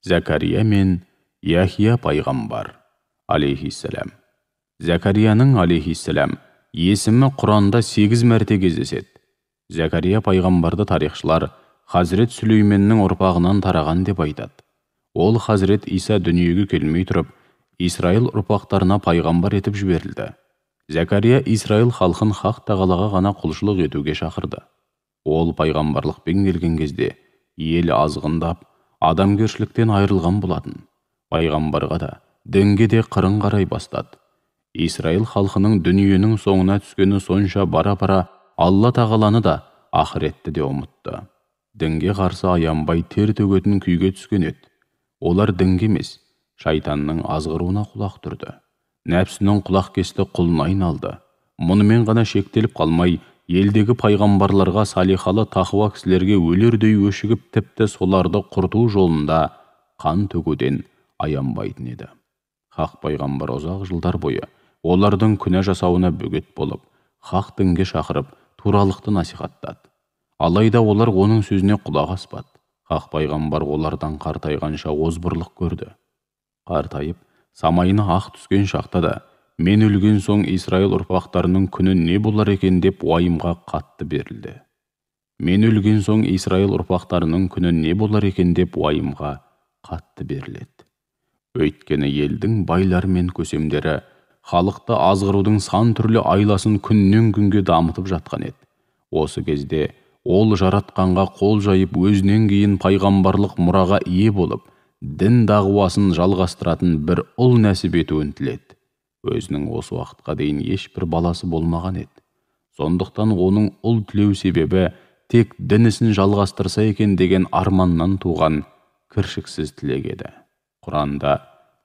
Зәкәрия мен Яхия пайғамбар алейхиссалам. Зәкәрияның алейхиссалам есімі Құранда 8 мәрте кездеседі. Зәкәрия пайғамбарды тарихшылар Хазірет Сүлейменнің ұрпағынан тараған деп айтады. Ол Хазірет Иса дүниеге келмей тұрып, Исраил ұрпақтарына пайғамбар етіп жіберілді. Зәкәрия Исраил халқын Хақ тағалаға ғана құлшылық етуге шақырды. Ол пайғамбарлықпен келген кезде ел азғындап, адамгершіліктен айырылған болатын. Пайғамбарға да, дінге де қырын қарай бастады. Исраил халқының дүниенің соңына түскені сонша бара-бара Алла тағаланы да, ақыретті де ұмытты. Дінге қарсы аянбай тер төгетін күйге түскен еді. Олар дінге емес, шайтанның азғыруына құлақ түрді. Нәпсінің құлақ кесті құлына айналды. Мұнымен ғана шектеліп қалмай, елдегі пайғамбарларға, салихалы тақуа кісілерге өлердей өшігіп, тіпті соларды құрту жолында қан төгуден аянбайтын еді. Хақ пайғамбар ұзақ жылдар бойы олардың күнә жасауына бөгет болып, хақ дінге шақырып, туралықты насихаттады. Алайда олар оның сөзіне құлақ аспады. Хақ пайғамбар олардан қартайғанша озбырлық көрді. Қартайып, самайына ақ түскен шақта да, мен өлген соң Исраил ұрпақтарының күні не болар екен деп уайымға қатты берілді. Мен өлген соң Исраил ұрпақтарының күні не болар екен деп уайымға қатты беріледі. Өйткені елдің байлары мен көсемдері халықты азғырудың сан түрлі айласын күннен күнге дамытып жатқан еді. Осы кезде ол жаратқанға қол жайып, өзінен кейін пайғамбарлық мұраға ие болып, дін дағуасын жалғастыратын бір ұл нәсіп етуін тіледі. Өзінің осы уақытқа дейін ешбір баласы болмаған еді. Сондықтан оның ұл тілеу себебі тек дін ісін жалғастырса екен деген арманнан туған кіршіксіз тілек еді. Құранда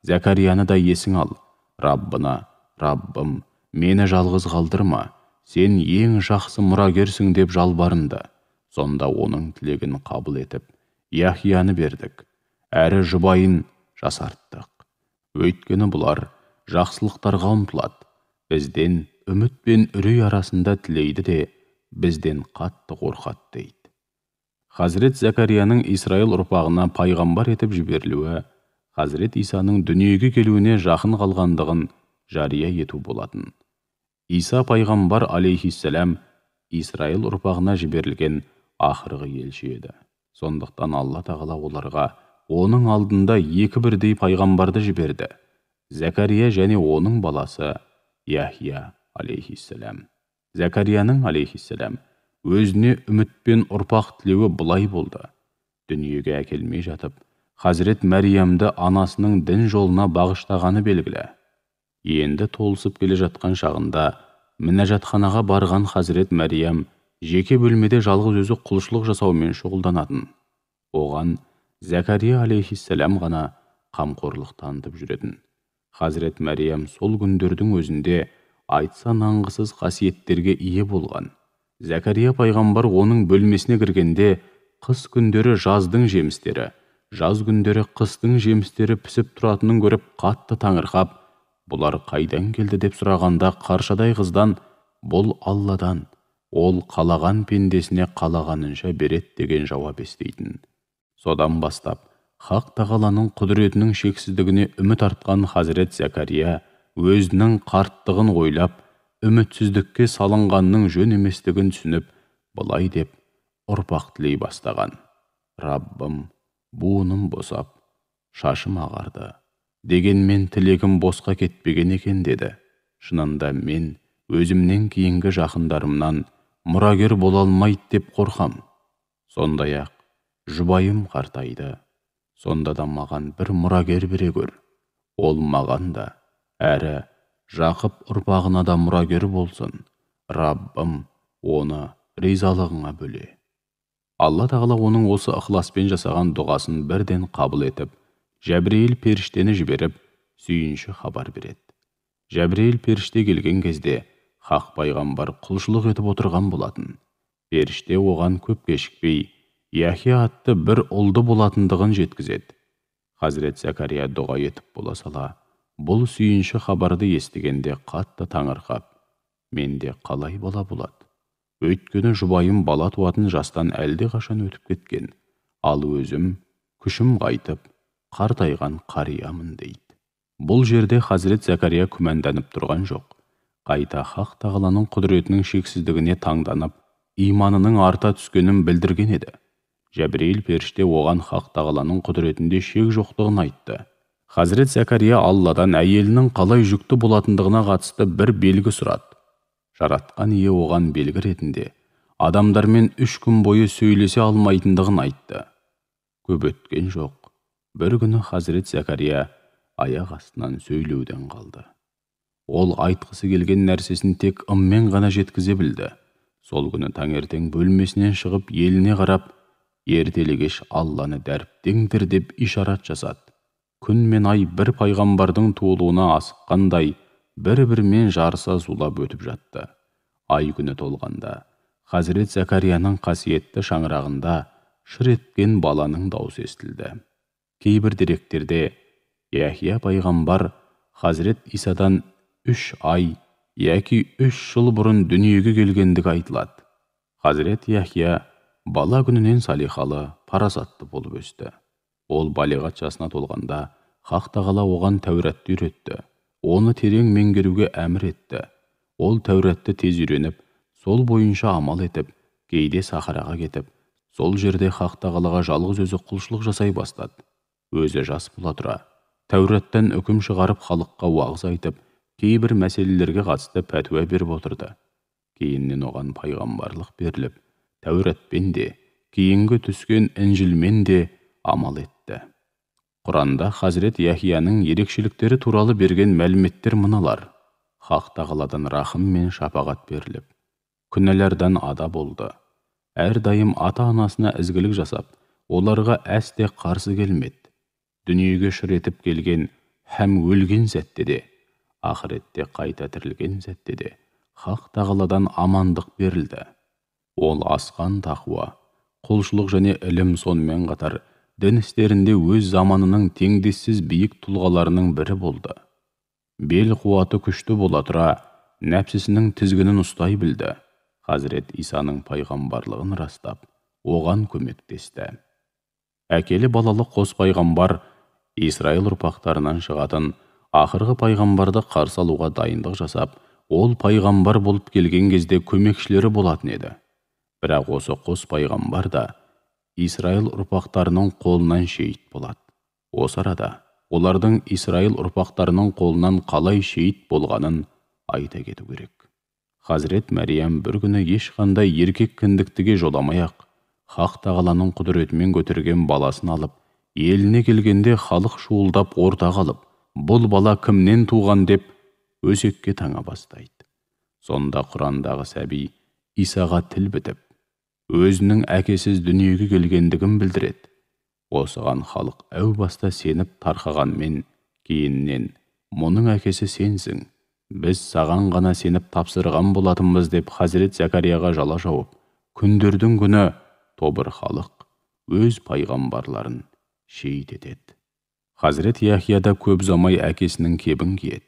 Зәкәрияны да есің ал, Раббына, Раббым, мені жалғыз қалдырма, сен ең жақсы мұрагерсің деп жалбарынды. Сонда оның тілегін қабыл етіп, Яхияны бердік, әрі жұбайын жасарттық. Өйткені бұлар жақсылықтарға ұмтылады, бізден үміт пен үрей арасында тілейді де, бізден қатты қорқады дейді. Хазірет Зәкәрияның Исраил ұрпағына пайғамбар етіп жіберілуі, Хазірет Исаның дүниеге келуіне жақын қалғандығын жария ету болатын. Иса пайғамбар алейхиссалам Исраил ұрпағына жіберілген ақырғы елші еді. Сондықтан Алла тағала оларға оның алдында екі бірдей пайғамбарды жіберді. Зәкәрия және оның баласы Яхия алейхиссалам. Зәкәрияның алейхиссалам өзіне үмітпен ұрпақ тілеуі былай болды. Дүниеге әкелмей жатып, Хазірет Мәриямды анасының дін жолына бағыштағаны белгілі. Енді толысып келе жатқан шағында мінәжатханаға барған Хазірет Мәриям жеке бөлмеде жалғыз өзі құлшылық жасаумен шұғылданатын. Оған Зәкәрия алейхиссалам ғана қамқорлық танытып жүретін. Хазірет Мәриям сол күндердің өзінде айтса нанғысыз қасиеттерге ие болған. Зәкәрия пайғамбар оның бөлмесіне кіргенде қыс күндері жаздың жемістері, жаз күндері қыстың жемістері пісіп тұратынын көріп қатты таңырқап, бұлар қайдан келді деп сұрағанда қаршадай қыздан, бұл Алладан, ол қалаған пендесіне қалағанынша береді деген жауап естейтін. Содан бастап, Хақ тағаланың құдіретінің шексіздігіне үміт артқан Хазірет Зәкәрия өзінің қарттығын ойлап, үмітсіздікке салынғанның жөн еместігін түсініп, былай деп ұрпақ тілей бастаған. Раббым, буыным босап, шашым ағарды. Дегенмен тілегім босқа кетпеген екен деді. Шынында мен өзімнен кейінгі жақындарымнан мұрагер бола алмайды деп қорқам. Сондай-ақ жұбайым қартайды. Сонда да маған бір мұрагер бере көр. Ол маған да, әрі Жақып ұрпағына да мұрагер болсын. Раббым, оны ризалығыңа бөле. Алла тағала оның осы ықыласпен жасаған дұғасын бірден қабыл етіп, Жәбірейіл періштені жіберіп, сүйінші хабар береді. Жәбірейіл періште келген кезде Хақ пайғамбар құлшылық етіп отырған болатын. Періште оған көп кешікпей, Яхия атты бір ұлды болатындығын жеткізеді. Хазірет Зәкәрия дұға етіп бола сала, бұл сүйінші хабарды естігенде қатты таңырқап, менде қалай бала болады? Өйткені жұбайым бала туатын жастан әлдеқашан өтіп кеткен, ал өзім күшім қайтып, қартайған қариямын дейді. Бұл жерде Хазірет Зәкәрия күмәнданып тұрған жоқ. Қайта Хақ Тағаланың құдіретінің шексіздігіне таңданып, иманының арта түскенін білдірген еді. Жәбірейіл періште оған Хақ Тағаланың құдіретінде шек жоқтығын айтты. Хазірет Зәкәрия Алладан әйелінің қалай жүкті болатындығына қатысты бір белгі сұрады. Жаратқан ие оған белгі ретінде адамдармен 3 күн бойы сөйлесе алмайтындығын айтты. Көп өткен жоқ. Бір күні Хазірет Зәкәрия аяқ астынан сөйлеуден қалды. Ол айтқысы келген нәрсесін тек ыммен ғана жеткізе білді. Сол күні таңертең бөлмесінен шығып еліне қарап, ертелі-кеш Алланы дәріптеңдер деп ишарат жасады. Күн мен ай бір пайғамбардың туылуына асыққандай бір-бірімен жарыса зулап өтіп жатты. Ай күні толғанда Хазірет Зәкәрияның қасиетті шаңырағында шыр еткен баланың даусы естілді. Кейбір деректерде Яхия пайғамбар Хазірет Исадан 3 ай яки 3 жыл бұрын дүниеге келгендігі айтылады. Хазірет Яхия бала күнінен салиқалы, парасатты болып өсті. Ол балиғат жасына толғанда Хақ Тағала оған Тәуратты үйретті, оны терең меңгеруге әмір етті. Ол Тәуратты тез үйреніп, сол бойынша амал етіп, кейде сахараға кетіп, сол жерде Хақ Тағалаға жалғыз өзі құлшылық жасай бастады. Өзі жас бола тұра, Тәураттан үкім шығарып халыққа уағыз айтып, кейбір мәселелерге қатысты пәтуа беріп отырды. Кейіннен оған пайғамбарлық беріліп, Тәуратпен де, кейінгі түскен Інжілмен де амал етті. Құранда Хазірет Яхияның ерекшеліктері туралы берген мәліметтер мыналар. Хақ Тағаладан рахым мен шапағат беріліп, күнәлардан ада болды. Әрдайым ата-анасына ізгілік жасап, оларға әсте қарсы келмеді. Дүниеге шыр етіп келген һәм өлген сәтте де, ақыретте қайта тірілген сәтте де Хақ Тағаладан амандық берілді. Ол асқан тақуа, құлшылық және ілім, сонымен қатар дін істерінде өз заманының теңдессіз биік тұлғаларының бірі болды. Бел қуаты күшті бола тұра, нәпсісінің тізгінін ұстай білді. Хазірет Исаның пайғамбарлығын растап, оған көмектесті. Әкелі балалы қос пайғамбар Исраил ұрпақтарынан шығатын ақырғы пайғамбарды қарсы алуға дайындық жасап, ол пайғамбар болып келген кезде көмекшілері болатын еді. Бірақ осы қос пайғамбар да Исраил ұрпақтарының қолынан шейіт болады. Осы арада олардың Исраил ұрпақтарының қолынан қалай шейіт болғанын айта кету керек. Хазірет Мәриям бір күні ешқандай еркек кіндіктіге жоламай-ақ, Хақ Тағаланың құдіретімен көтерген баласын алып, еліне келгенде халық шуылдап ортаға алып, бұл бала кімнен туған деп өсекке таңа бастайды. Сонда Құрандағы сәби Исаға тіл бітіп, өзінің әкесіз дүниеге келгендігін білдіреді. Осыған халық әу баста сеніп тарқағанмен, кейіннен мұның әкесі сенсің, біз саған ғана сеніп тапсырған болатынбыз деп Хазірет Зәкәрияға жала жауып, күндердің күні тобыр халық өз пайғамбарларын шейіт етеді. Хазірет Яхия да көп ұзамай әкесінің кебін киеді.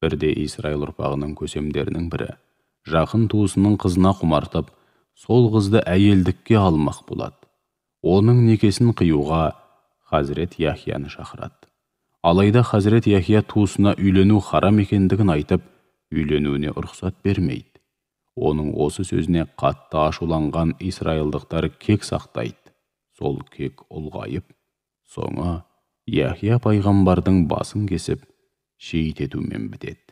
Бірде Исраил ұрпағының көсемдерінің бірі жақын туысының қызына құмартып, сол қызды әйелдікке алмақ болады. Оның некесін қиюға Хазірет Яхияны шақырады. Алайда Хазірет Яхия туысына үйлену харам екендігін айтып, үйленуіне рұқсат бермейді. Оның осы сөзіне қатты ашуланған исраилдықтар кек сақтайды. Сол кек ұлғайып, соңы Яхия пайғамбардың басын кесіп, шейіт етумен бітеді.